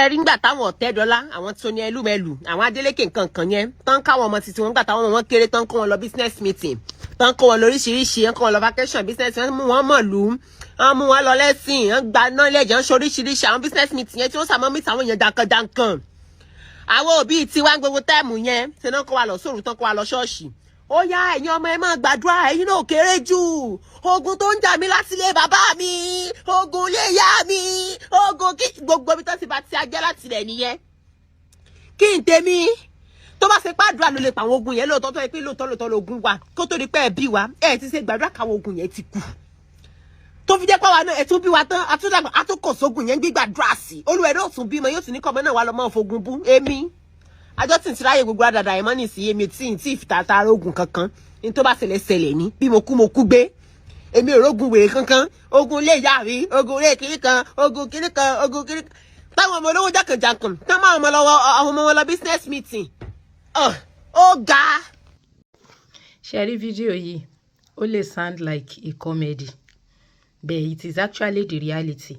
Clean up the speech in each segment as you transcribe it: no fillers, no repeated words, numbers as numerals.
Ṣe rí ngbà táwọn Ọ̀tẹ́dọ́lá, àwọn Tony Elumelu, àwọn Adeleke, nǹkan kan yẹn tán, káwọn ọmọ títí wọn gbà táwọn ọmọ wọn kéré tán, kó wọn lọ business meeting tán, kó wọn lóríṣiríṣi, kó wọn lọ vacation business, wọn mú wọn mọ̀lú, wọn mú wọn lọ lẹ́sìn, wọn gba knowledge, wọn ṣe oríṣiríṣi àwọn business meeting yẹn tí wọ́n sàmọ́ meet àwọn èèyàn jankan-jankan. Àwọn òbí tiwa ń gbogbo time yẹn ṣe náà kó wa lọ sóòrù tán, kó wa lọ ṣọ́ọ̀ṣì. Ó yá, ẹ̀yin ọmọ, ẹ máa gbàdúrà, ẹ̀yin náà kéré jù. Ogun tó ń jà mí láti ilé bàbá mi, ogun ilé ìyá mi, ogun kí gbogbo ibi tó ti bá ti ajẹ́ láti ilẹ̀ nìyẹn. Kí n tèmi tó bá ṣe pàdúrà ló lè pa àwọn ogun yẹn lóòótọ́, tó yẹ pé lóòótọ́ lóòótọ́ lóògùn wa, kó tó di pé ẹ bí wa, ẹ ti ṣe gbàdúrà káwọn ogun yẹn ti kú, tó fi jẹ́ pé àwa náà ẹ tún bí wa tán, àtúndàgbà àtúnkò sógun yẹn gbígbàdúrà sí olúwẹ̀ náà tún bímọ, yóò tún ní kọ́mọ náà wà lọ́mọ fogun bú èmi. Àjọ tí ń tiráyè gbogbo àdàdà ẹ̀ mọ́ nìsí, èmi tí ń fi tààtà ogun kankan ní. Tó bá ṣẹlẹ̀ ṣẹlẹ̀ ní, bí mo kú, mo kú gbé. Èmi ò rógun wèrè kankan, ogun ilé ìyá mi, ogun ilé kiri kan, ogun kiri kan, ogun kiri kan táwọn ọmọ olówó jákèjàkàn tán máa ọmọ lọ́wọ́ àwọn ọmọ wọn lọ business meeting, ó ga. Ṣe rí fídíò yìí, ó lè sound like a comedy, but it is actually the reality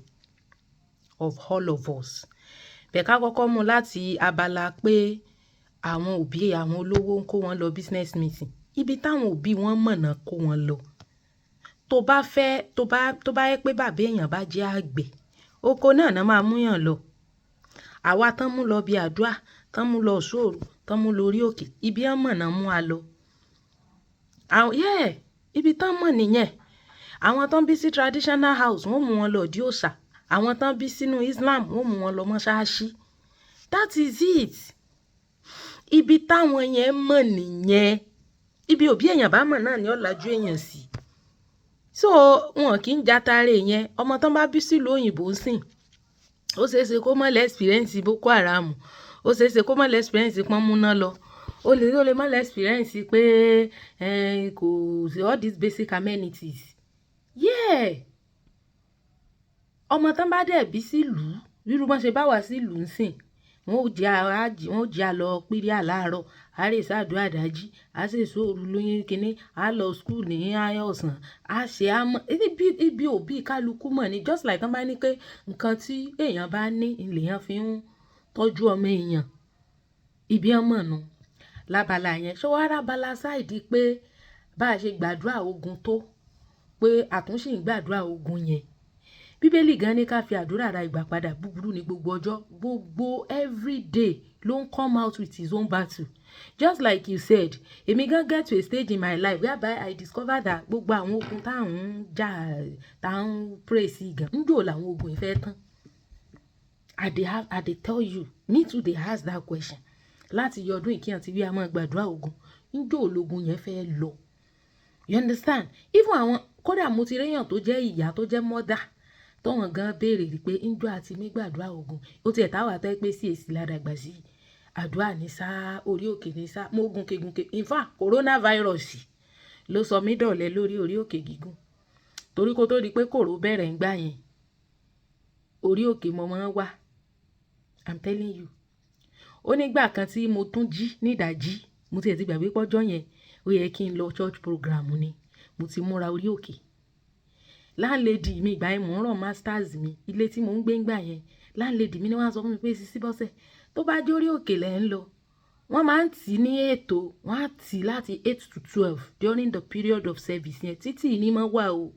of all of us. Bẹ́ẹ̀ ká kọ́kọ́ mú láti abala pé àwọn òbí àwọn olówó ń kó wọn lọ business meeting. Ibi táwọn òbí wọn mọ̀nà kó wọn lọ. Tó bá fẹ́, tó bá yẹ pé bàbá èèyàn bá jẹ́ àgbẹ̀, oko náà náà máa múyàn lọ. Àwa tán mú lọ bí àdúrà, tán mú lọ sóòrù, tán mú lọ orí òkè, ibi wọn mọ̀nà mú wa lọ. Àwọn yeah, ibi tán mọ̀ nìyẹn. Àwọn tán bí sí traditional house, wọ́n mú wọn lọ ìdí òòṣà. Àwọn tán bí sínú Islam, wọ́n mú wọn lọ mọ́ṣáláṣí. That is it. Ibi táwọn yẹn mọ̀ nìyẹn. Ibi òbí èèyàn bá mọ̀ náà ni ó lajú èèyàn sí. So wọn kì í jatare yẹn. Ọmọ tán bá bí sílùú òyìnbó ń sìn, ó ṣeé ṣe kó má lè experience Boko Haram, ó ṣeé ṣe kó má lè experience pọ́n múná lọ, ó lè má lè experience pé kò sí all these basic amenities. Yeah, ọmọ tán bá dẹ̀ bí sílùú, bírú bọ́n ṣe bá wà sílùú ń sìn, wọn ó jẹ́ a lọ pírí àláàárọ̀, a rè ṣàdúrà dájí, a sì sóòrù lóyún kínní, a lọ school ní ọ̀sán, a ṣe àmọ́ ibi òbí kálukú mọ̀ ni. Just like tán bá ní pé nǹkan tí èèyàn bá ní lèèyàn fi ń tọ́jú ọmọ èèyàn, ibi ọmọ nù lábala yẹn. Ṣé wàá rábala side pé bá a ṣe gbàdúrà ogun tó pé àtúnṣe ń gbàdúrà ogun yẹn? Bíbélì gan ní ká fi àdúrà ra ìgbà padà. Búburú ní gbogbo ọjọ́, gbogbo everyday ló ń come out with his own battle. Just like you said, èmi gan get to a stage in my life whereby I discover that gbogbo àwọn ogun tá à ń jà, tá à ń pray sí gan, ń jò làwọn ogun ìfẹ́ tán. I dey tell you, me too dey ask that question láti yọ ọdún ìkíyàn tí bí a máa gbàdúrà ogun, ń jò lógun yẹn fẹ́ lọ? You understand? Even àwọn, kódà mo ti réyàn tó jẹ́ ìyá, tó jẹ́ mother, tọ́wọ́n gan béèrè rí pé ńjọ́ àti mí gbàdúrà ogun. Ó tiẹ̀ táwa tẹ́ pé sí èsì ládàgbà sí àdúrà ní sá, orí òkè ní sá, mo gun kegunke. In fact, coronavirus ló sọ mí dọ̀lẹ́ lórí orí òkè gígùn, torí kó tó di pé kòró bẹ̀rẹ̀ ń gbà yẹn, orí òkè mo máa ń wà. I'm telling you, ó nígbà kan tí mo tún jí nídàjí, mo tiẹ̀ ti gbàgbé pọ́jọ́ yẹn ó yẹ kí n lọ church program ni. Mo ti múra orí òkè. Landlady mi, ìgbà yẹn mò ń run masters mi, ilé tí mò ń gbé ńgbà yẹn, landlady mi ni wọ́n á sọ fún mi pé, "Sisi Bọ́sẹ̀, tó bá jórí òkè lẹ́ ń lọ, wọ́n máa ń tì ní ètò, wọ́n á tì láti 8 to 12 during the period of service yẹn, títì ní mọ́ wà o.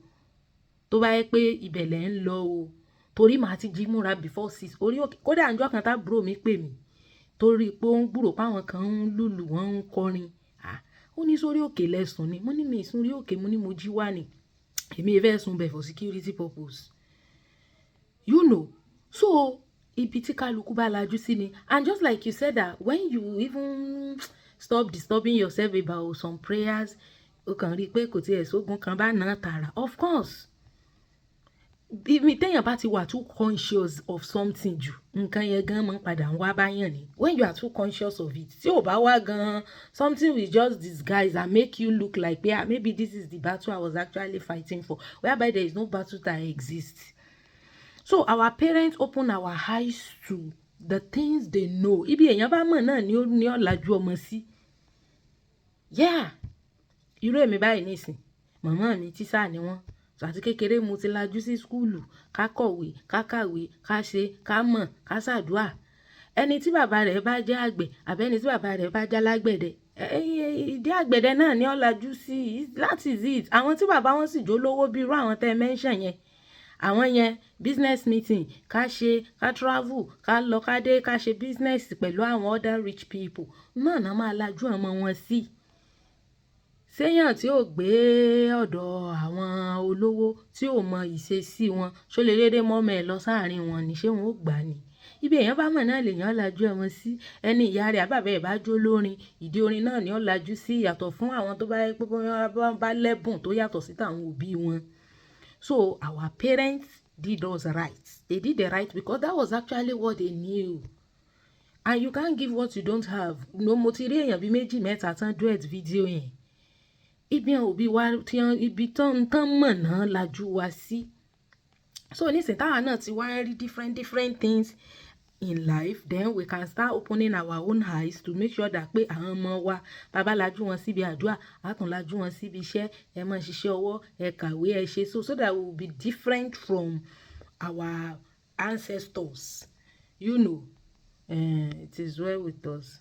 Tó bá yẹ pé ibẹ̀ lẹ́ ń lọ o," torí màá ti jí múra before 6 orí òkè. Kódà ǹjọ́ kan tábúrò mi pè mí, torí pé ó ń gbúrò páwọn kan ń lùlù, wọ́n ń kọrin, ah, ó ní sórí òkè lẹ́sùn ni. Mo ní mi sùn orí òkè, mo ní mo jí wá ni, èmi fẹ́ sùn bẹ̀ for security purpose. So ibi tí kálukú bá lajú sí ni. And just like you said that when you even stop disturbing yourself about some prayers, o kàn rí i pé kò tiẹ̀ sógun kan bá náà tààrà. Of course, ibi téèyàn bá ti wà too conscious of something jù, nǹkan yẹn gan máa ń padà ń wá báyàn ni. When you are too conscious of it, tí ò bá wá gan, something will just disguise and make you look like, yeah, maybe this is the battle I was actually fighting for, whereby there is no battle that exists. So our parents open our eyes to the things they know. Ibi èèyàn bá mọ̀ náà ni ó ní ọ̀làjú ọmọ sí. Yeah, irú èmi báyìí nísìn, màmá mi tíṣà ni wọ́n. Àti kékeré mo ti lajú sí school, ká kọ̀wé, ká kàwé, ká ṣe, ká mọ̀, ká ṣàdúà. Ẹni tí bàbá rẹ̀ bá jẹ́ àgbẹ̀ àbí ẹni tí bàbá rẹ̀ bá jẹ́ alágbẹ̀dẹ, ìdí àgbẹ̀dẹ náà ni ó lajú sí. That is it. Àwọn tí bàbá wọn sì jó lówó bí irú àwọn tẹ́ mention yẹn, àwọn yẹn, business meeting, ká ṣe, ká travel, ká lọ, ká dé, ká ṣe business pẹ̀lú àwọn other rich people náà náà máa lajú ọmọ wọn sí. Séyàn tí ò gbé ọ̀dọ̀ àwọn olówó, tí ò mọ ìṣesí wọn, ṣó lè dédé mọ́ ọmọ ẹ̀ lọ sáàrin wọn ni? Ṣé wọn ó gbà ni? Ibi èèyàn bá mọ̀ náà lèèyàn lajú ọmọ sí. Ẹni ìyá rẹ̀ àbí bàbá ẹ̀ bá jó lórin, ìdí orin náà ni ó lajú sí, yàtọ̀ fún àwọn tó bá jẹ́ pé wọ́n bá lẹ́bùn tó yàtọ̀ sí tàwọn òbí wọn. So our parents did us right. They did the right because that was actually what they knew. And you can't give what you don't have. No, mo ti rí èèyàn bí méjì mẹ́ta tán duet video yẹn. Ibi àwọn òbí wa tí wọ́n, ibi tán tán mọ̀ náà lajú wa sí. So nísìnyí táwa náà ti wá ń rí different different things in life, then we can start opening our own eyes to make sure that pé àwọn ọmọ wa, bàbá lajú wọn síbi àdúrà, a tún lajú wọn síbi iṣẹ́, ẹ máa ṣiṣẹ́ ọwọ́, ẹ kàwé, ẹ ṣe so that we will be different from our ancestors. It is well with us.